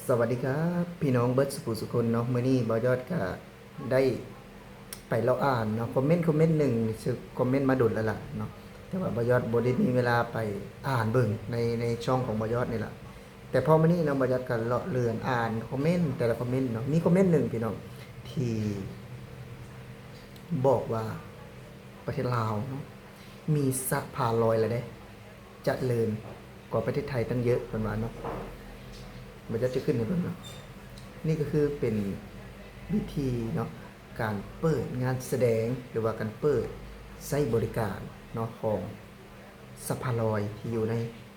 ສະຫວັດດີຄັບ ພີ່ນ້ອງເບິດສຸຜູ້ສຸຄົນເນາະ. ມື້ນີ້ບ່າວຍອດກະໄດ້ໄປເລາະອ່ານເນາະ ຄອມເມັນ ຄອມເມັນໜຶ່ງ ຊຶ່ງຄອມເມັນມາດົນແລ້ວລະເນາະ, ແຕ່ວ່າບ່າວຍອດບໍ່ໄດ້ມີເວລາໄປອ່ານເບິ່ງໃນ ໃນຊ່ອງຂອງບ່າວຍອດນີ້ລະ. ແຕ່ພໍມື້ນີ້ເນາະ ບ່າວຍອດກະເລາະເລື່ອນອ່ານຄອມເມັນແຕ່ລະຄອມເມັນເນາະ, ມີຄອມເມັນໜຶ່ງ ພີ່ນ້ອງ ທີ່ບອກວ່າປະເທດລາວເນາະ ມີສະພານລອຍແລ້ວເດ້ ຈະເລີນກວ່າປະເທດໄທຕັ້ງເຍອະ ເພິ່ນວ່າເນາະ. ບ່າວຈະຂຶ້ນໃຫ້ເບິ່ງເນາະ, ນີ້ກໍຄືເປັນວິທີເນາະ ການເປີດງານສະແດງ ຫຼືວ່າການເປີດໃຊ້ບໍລິການເນາະ ຂອງສະພານລອຍທີ່ຢູ່ໃນ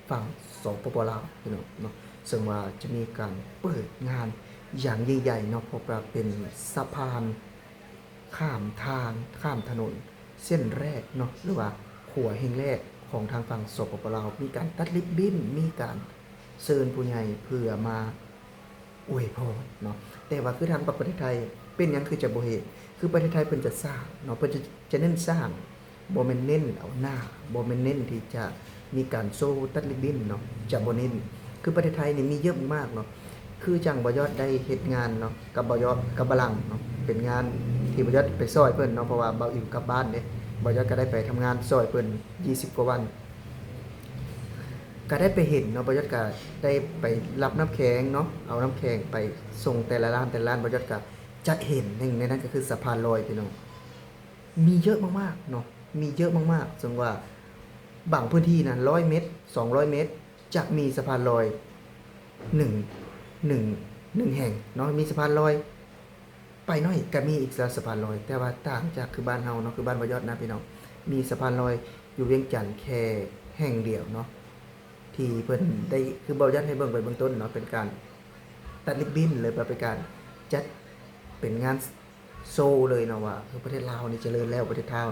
ຝັ່ງ ສປປ ລາວ ພີ່ນ້ອງເນາະ, ເຊິ່ງວ່າຈະມີການເປີດງານຢ່າງຍິ່ງໃຫຍ່ເນາະ ເພາະວ່າເປັນສະພານ ຂ້າມທາງ ຂ້າມຖະໜົນເສັ້ນແລກເນາະ ຫຼືວ່າຂົວແຫ່ງແລກຂອງທາງຝັ່ງ ສປປ ລາວ, ມີການຕັດລິບບິ້ນ ມີການເຊີນຜູ້ໃຫຍ່ເພື່ອມາອວຍພອນເນາະ. ແຕ່ວ່າຄືທາງປະເທດໄທ ເປັນຫຍັງຄືຈະບໍ່ເຮັດ? ຄືປະເທດໄທເພິ່ນຈະສ້າງເນາະ ເພິ່ນຈະ ຈະເນັ້ນສ້າງ ບໍ່ແມ່ນເນັ້ນເອົາໜ້າ ບໍ່ແມ່ນເນັ້ນທີ່ຈະມີການໂຊຕັດລິບບິ້ນເນາະ ຈະບໍ່ເນັ້ນ. ຄືປະເທດໄທນີ້ມີເຍອະມາກໆເນາະ, ຄືຈັ່ງບ່າວຍອດໄດ້ເຮັດງານເນາະ ກັບບ່າວຍອດ ກັບບ່າວຫຼັງເນາະ, ເປັນງານທີ່ບ່າວຍອດໄປຊ່ອຍເພິ່ນເນາະ ເພາະວ່າບ່າວອິວກັບບ້ານເດ້, ບ່າວຍອດກໍໄດ້ໄປທຳງານຊ່ອຍເພິ່ນ ຊາວກວ່າວັນ ກໍໄດ້ໄປເຫັນເນາະ, ບ່າວຍອດກໍໄດ້ໄປຮັບນ້ຳແຂງເນາະ ເອົານ້ຳແຂງໄປສົ່ງແຕ່ລະຮ້ານ ແຕ່ລະຮ້ານ, ບ່າວຍອດກໍຈະເຫັນ ໜຶ່ງໃນນັ້ນກໍຄືສະພານລອຍ ພີ່ນ້ອງ. ມີເຍອະມາກໆເນາະ ມີເຍອະມາກໆ ເຊິ່ງວ່າບາງພື້ນທີ່ນະ ຮ້ອຍເມັດ ສອງຮ້ອຍເມັດ ຈະມີສະພານລອຍໜຶ່ງ ໜຶ່ງ ໜຶ່ງແຫ່ງເນາະ, ມີສະພານລອຍ ໄປໜ້ອຍກໍມີອີກສະ ສະພານລອຍ. ແຕ່ວ່າຕ່າງຈາກຄືບ້ານເຮົາເນາະ ຄືບ້ານບ່າວຍອດນະ ພີ່ນ້ອງ, ມີສະພານລອຍຢູ່ວຽງຈັນແຄ່ແຫ່ງດຽວເນາະ ທີ່ເພິ່ນໄດ້ ຄືບ່າວຍອດໃຫ້ເບິ່ງໄປເບື້ອງຕົ້ນເນາະ ເປັນການຕັດລິບບິ້ນ ຫຼືວ່າເປັນການຈັດເປັນງານ ໂຊເລີຍເນາະວ່າ ເອີ ປະເທດລາວນີ້ຈະເລີນແລ້ວ ປະເທດລາວ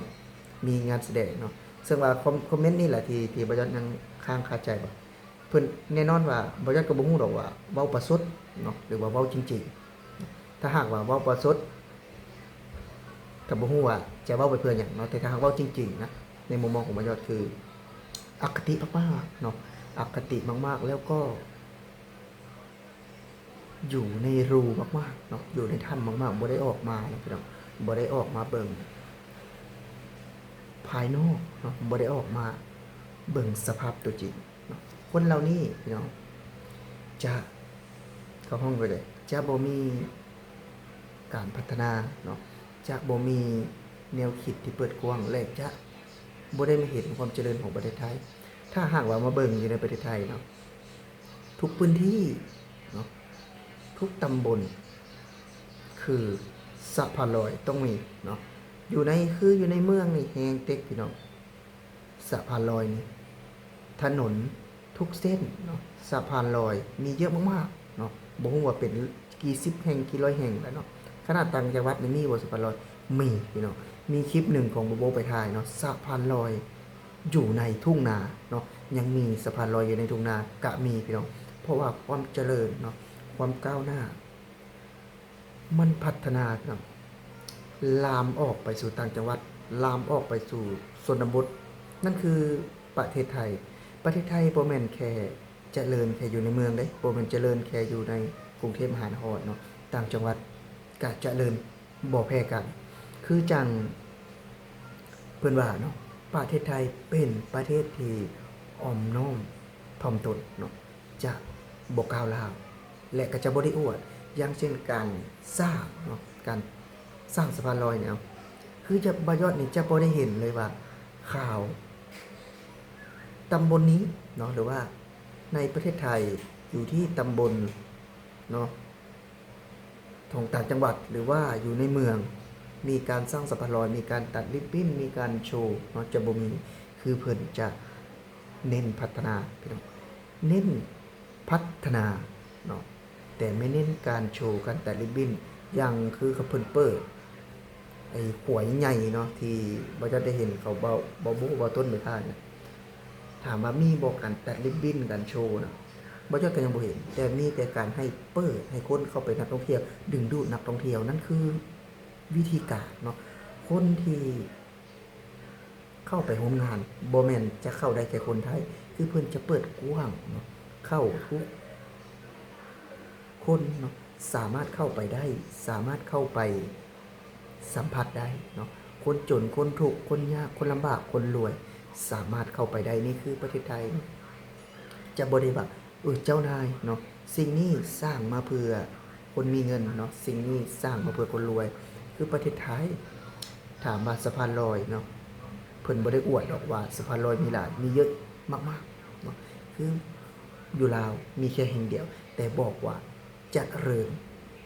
ມີງານສະແດງເນາະ. ເຊິ່ງວ່າຄອມ ຄອມເມັນນີ້ແຫຼະທີ່ ທີ່ບ່າວຍອດຍັງຄ້າງຄາໃຈວ່າ ເພິ່ນ ແນ່ນອນວ່າບ່າວຍອດກໍບໍ່ຮູ້ດອກວ່າເວົ້າປະຊົດເນາະ ຫຼືວ່າເວົ້າຈິງໆ. ຖ້າຫາກວ່າເວົ້າປະຊົດ ກໍບໍ່ຮູ້ວ່າຈະເວົ້າໄປເພື່ອຫຍັງເນາະ, ແຕ່ຖ້າຫາກເວົ້າຈິງໆນະ ໃນມຸມມອງຂອງບ່າວຍອດຄືອະຄະຕິມາກໆເນາະ ອະຄະຕິມາກໆ ແລ້ວກໍ ຢູ່ໃນຮູມາກໆເນາະ ຢູ່ໃນຖ້ຳມາກໆ ບໍ່ໄດ້ອອກມາເນາະ ພີ່ນ້ອງ, ບໍ່ໄດ້ອອກມາເບິ່ງພາຍນອກເນາະ ບໍ່ໄດ້ອອກມາເບິ່ງສະພາບຕົວຈິງເນາະ. ຄົນເຫຼົ່ານີ້ ພີ່ນ້ອງ ຈະ ເຂົ້າຫ້ອງໄປເລີຍ ຈະບໍ່ມີການພັດທະນາເນາະ ຈະບໍ່ມີແນວຄິດທີ່ເປີດກວ້າງ ແລະ ຈະບໍ່ໄດ້ມາເຫັນຄວາມຈະເລີນຂອງປະເທດໄທ. ຖ້າຫາກວ່າມາເບິ່ງຢູ່ໃນປະເທດໄທເນາະ ທຸກພື້ນທີ່ເນາະ ທຸກຕຳບົນ ຄືສະພານລອຍຕ້ອງມີເນາະ, ຢູ່ໃນ ຄືຢູ່ໃນເມືອງນີ້ແຮງເຕັກ ພີ່ນ້ອງ. ສະພານລອຍນີ້ ຖະໜົນທຸກເສັ້ນເນາະ ສະພານລອຍມີເຍອະມາກໆເນາະ, ບໍ່ຮູ້ວ່າເປັນ ກີ່ສິບແຫ່ງ ກີ່ຮ້ອຍແຫ່ງແລ້ວເນາະ. ຂະໜາດຕ່າງຈັງຫວັດນີ້ມີບໍ່ສະພານລອຍ? ມີພີ່ນ້ອງ, ມີຄລິບໜຶ່ງຂອງໂບໂບໄປຖ່າຍເນາະ ສະພານລອຍຢູ່ໃນທົ່ງນາເນາະ, ຍັງມີສະພານລອຍຢູ່ໃນທົ່ງນາກະມີພີ່ນ້ອງ. ເພາະວ່າຄວາມຈະເລີນເນາະ ຄວາມກ້າວໜ້າ ມັນພັດທະນາພີ່ນ້ອງ, ລາມອອກໄປສູ່ຕ່າງຈັງຫວັດ ລາມອອກໄປສູ່ຊົນນະບົດ. ນັ້ນຄືປະເທດໄທ, ປະເທດໄທບໍ່ແມ່ນແຄ່ ຈະເລີນແຄ່ຢູ່ໃນເມືອງເດ້, ບໍ່ແມ່ນຈະເລີນແຄ່ຢູ່ໃນກຸງເທບມະຫານະຄອນເນາະ, ຕ່າງຈັງຫວັດກະຈະເລີນບໍ່ແພ້ກັນ. ຄືຈັ່ງເພິ່ນວ່າເນາະ ປະເທດໄທເປັນປະເທດທີ່ອ່ອນນ້ອມຖ່ອມຕົນເນາະ, ຈະບໍ່ກ້າວລ້າວ ແລະ ກໍຈະບໍ່ໄດ້ອວດ. ຢ່າງເຊັ່ນການສ້າງເນາະ ການສ້າງສະພານລອຍນີ້ເນາະ, ຄືຈະ ບ່າວຍອດນີ້ຈະບໍ່ໄດ້ເຫັນເລີຍວ່າຂ່າວ ຕຳບົນນີ້ເນາະ ຫຼືວ່າໃນປະເທດໄທ ຢູ່ທີ່ຕຳບົນເນາະ ຂອງຕ່າງຈັງຫວັດ ຫຼືວ່າຢູ່ໃນເມືອງ ມີການສ້າງສະພານລອຍ ມີການຕັດລິບບິ້ນ ມີການໂຊເນາະ ຈະບໍ່ມີ. ຄືເພິ່ນຈະເນັ້ນພັດທະນາ ພີ່ນ້ອງ ເນັ້ນພັດທະນາເນາະ ແຕ່ບໍ່ເນັ້ນການໂຊ ການຕັດລິບບິ້ນ. ຢ່າງຄືເຂົາເພິ່ນເປີດ ໄອ້ຂົວໃຫຍ່ໆເນາະ ທີ່ບ່າວຈັດໄດ້ເຫັນເຂົາ ເບົາ ເບົາໂບ້ ເບົາຕົ້ນໄປຖ່າຍນະ, ຖາມວ່າມີບໍ່ການຕັດລິບບິ້ນ ການໂຊນະ? ບ່າວຈັດກໍຍັງບໍ່ເຫັນ, ແຕ່ມີແຕ່ການໃຫ້ເປີດ ໃຫ້ຄົນເຂົ້າໄປ ນັກທ່ອງທ່ຽວ ດຶງດູດນັກທ່ອງທ່ຽວ. ນັ້ນຄືວິທີການເນາະ, ຄົນທີ່ເຂົ້າໄປຮ່ວມງານ ບໍ່ແມ່ນຈະເຂົ້າໄດ້ແຕ່ຄົນໄທ, ຄືເພິ່ນຈະເປີດກວ້າງເນາະ ເຂົ້າທຸກ ຄົນເນາະ ສາມາດເຂົ້າໄປໄດ້ ສາມາດເຂົ້າໄປສຳຜັດໄດ້ເນາະ ຄົນຈົນ ຄົນທຸກ ຄົນຍາກ ຄົນລຳບາກ ຄົນລວຍ ສາມາດເຂົ້າໄປໄດ້ ນີ້ຄືປະເທດໄທເນາະ ຈະບໍ່ໄດ້ວ່າ ເອີ ເຈົ້ານາຍເນາະ ສິ່ງນີ້ສ້າງມາເພື່ອຄົນມີເງິນເນາະ ສິ່ງນີ້ສ້າງມາເພື່ອຄົນລວຍ ຄືປະເທດໄທ ຖາມວ່າສະພານລອຍເນາະ ເພິ່ນບໍ່ໄດ້ອວດດອກວ່າສະພານລອຍມີຫຼາຍ ມີເຍອະມາກໆເນາະ ຄືຢູ່ລາວມີແຄ່ແຫ່ງດຽວ ແຕ່ບອກວ່າຈະເລີນ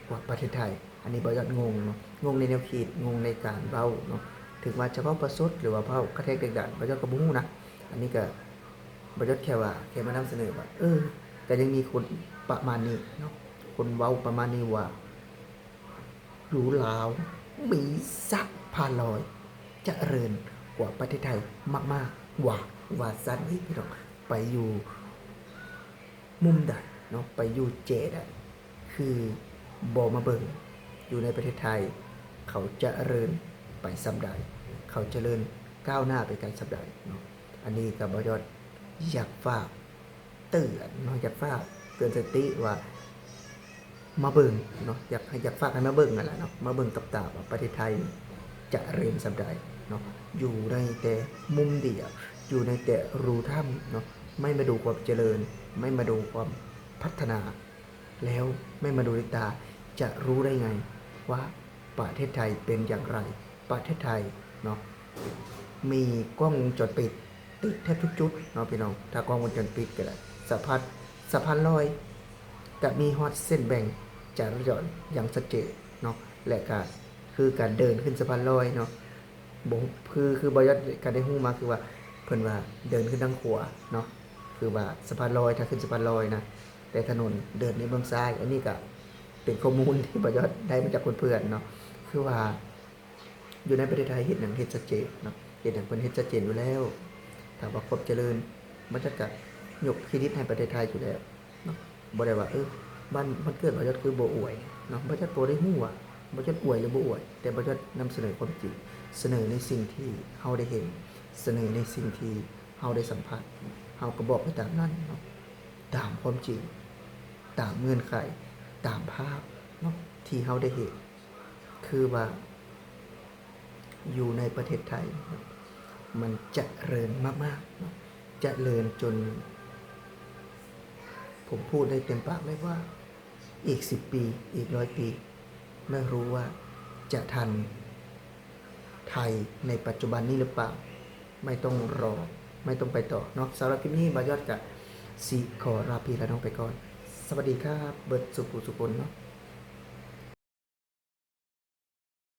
ກວ່າປະເທດໄທ ອັນນີ້ບ່າວຍອດງົງເນາະ ງົງໃນແນວຄິດ ງົງໃນການເວົ້າເນາະ ເຖິງວ່າຈະເວົ້າປະຊົດ ຫຼືວ່າເວົ້າກະແທກດຶກດັນ ບ່າວຍອດກໍບໍ່ຮູ້ນະ ອັນນີ້ກະ ບ່າວຍອດແຄ່ວ່າ ແຄ່ມານຳສະເໜີວ່າ ເອີ ກໍຍັງມີຄົນປະມານນີ້ເນາະ ຄົນເວົ້າປະມານນີ້ວ່າ ຢູ່ລາວມີສະພານລອຍຈະເລີນກວ່າປະເທດໄທມາກໆ ວ່າ ວ່າຊັ້ນເອີຍພີ່ນ້ອງ ໄປຢູ່ມຸມໃດເນາະ ໄປຢູ່ແຈໃດ ຄືບໍ່ມາເບິ່ງຢູ່ໃນປະເທດໄທ ເຂົາຈະເລີນໄປສ່ຳໃດ ເຂົາຈະເລີນກ້າວໜ້າໄປໄກສ່ຳໃດເນາະ ອັນນີ້ກໍບ່າວຍອດຢາກຝາກເຕືອນເນາະ ຢາກຝາກເຕືອນສະຕິວ່າ ມາເບິ່ງເນາະ ຢາກໃຫ້ ຢາກຝາກໃຫ້ມາເບິ່ງຫັ້ນແຫຼະເນາະ ມາເບິ່ງກັບຕາວ່າປະເທດໄທຈະເລີນສ່ຳໃດເນາະ ຢູ່ໃນແຕ່ມຸມດຽວ ຢູ່ໃນແຕ່ຮູຖ້ຳເນາະ ໄມ່ມາດູຄວາມຈະເລີນ ໄມ່ມາດູຄວາມພັດທະນາ ແລ້ວໄມ່ມາດູດ້ວຍຕາ ຈະຮູ້ໄດ້ໄງວ່າປະເທດໄທເປັນຢ່າງໃດ? ປະເທດໄທເນາະ ມີກ້ອງວົງຈອນປິດຕິດແທບທຸກຈຸດເນາະພີ່ນ້ອງ ຖ້າກ້ອງວົງຈອນປິດກໍໄດ້ ສະພານ ສະພານລອຍ ກະມີຮອດເສັ້ນແບ່ງຈາຣະຈອນຢ່າງຊັດເຈນເນາະ ແລະກະຄືການເດີນຂຶ້ນສະພານລອຍເນາະ ບໍ່ ຄື ຄືບ່າວຍອດກະໄດ້ຮູ້ມາ ຄືວ່າເພິ່ນວ່າເດີນຂຶ້ນທາງຂວາເນາະ ຄືວ່າສະພານລອຍ ຖ້າຂຶ້ນສະພານລອຍນະ ແຕ່ຖະໜົນເດີນໃນເບື້ອງຊ້າຍ ອັນນີ້ກະເປັນຂໍ້ມູນທີ່ບ່າວຍອດໄດ້ມາຈາກເພື່ອນໆເນາະ ຄືວ່າ ຢູ່ໃນປະເທດໄທເຮັດຫຍັງເຮັດຊັດເຈນເນາະ ເຮັດຫຍັງເພິ່ນເຮັດຊັດເຈນຢູ່ແລ້ວ ຖ້າວ່າຄວາມຈະເລີນ ບ່າວຍອດກະຍົກເຄຣດິດໃຫ້ປະເທດໄທຢູ່ແລ້ວເນາະ ບໍ່ໄດ້ວ່າ ເອີ ບ້ານ ບ້ານເກີດບ່າວຍອດຄືບໍ່ອວຍເນາະ ບ່າວຍອດບໍ່ໄດ້ຮູ້ວ່າບ່າວຍອດອວຍຫຼືບໍ່ອວຍ ແຕ່ບ່າວຍອດນຳສະເໜີຄວາມຈິງ ສະເໜີໃນສິ່ງທີ່ເຮົາໄດ້ເຫັນ ສະເໜີໃນສິ່ງທີ່ເຮົາໄດ້ສຳຜັດ ເຮົາກໍບອກໄປຕາມນັ້ນເນາະ ຕາມຄວາມຈິງ ຕາມເງື່ອນໄຂ ຕາມພາບເນາະ ທີ່ເຮົາໄດ້ເຫັນ ຄືວ່າຢູ່ໃນປະເທດໄທ ມັນຈະເລີນມາກໆເນາະ ຈະເລີນຈົນ ຜົມພູດໄດ້ເຕັມປາກເລີຍວ່າ ອີກສິບປີ ອີກຮ້ອຍປີ ໄມ່ຮູ້ວ່າຈະທັນໄທໃນປັດຈຸບັນນີ້ຫຼືເປົ່າ? ໄມ່ຕ້ອງລໍ ໄມ່ຕ້ອງໄປຕໍ່ເນາະ. ສຳລັບຄລິບນີ້ ບ່າວຍອດກະຊິຂໍລາພີ່ລານ້ອງໄປກ່ອນ. ສະຫວັດດີຄັບ ເບິດສູ່ຜູ້ສູ່ຄົນເນາະ.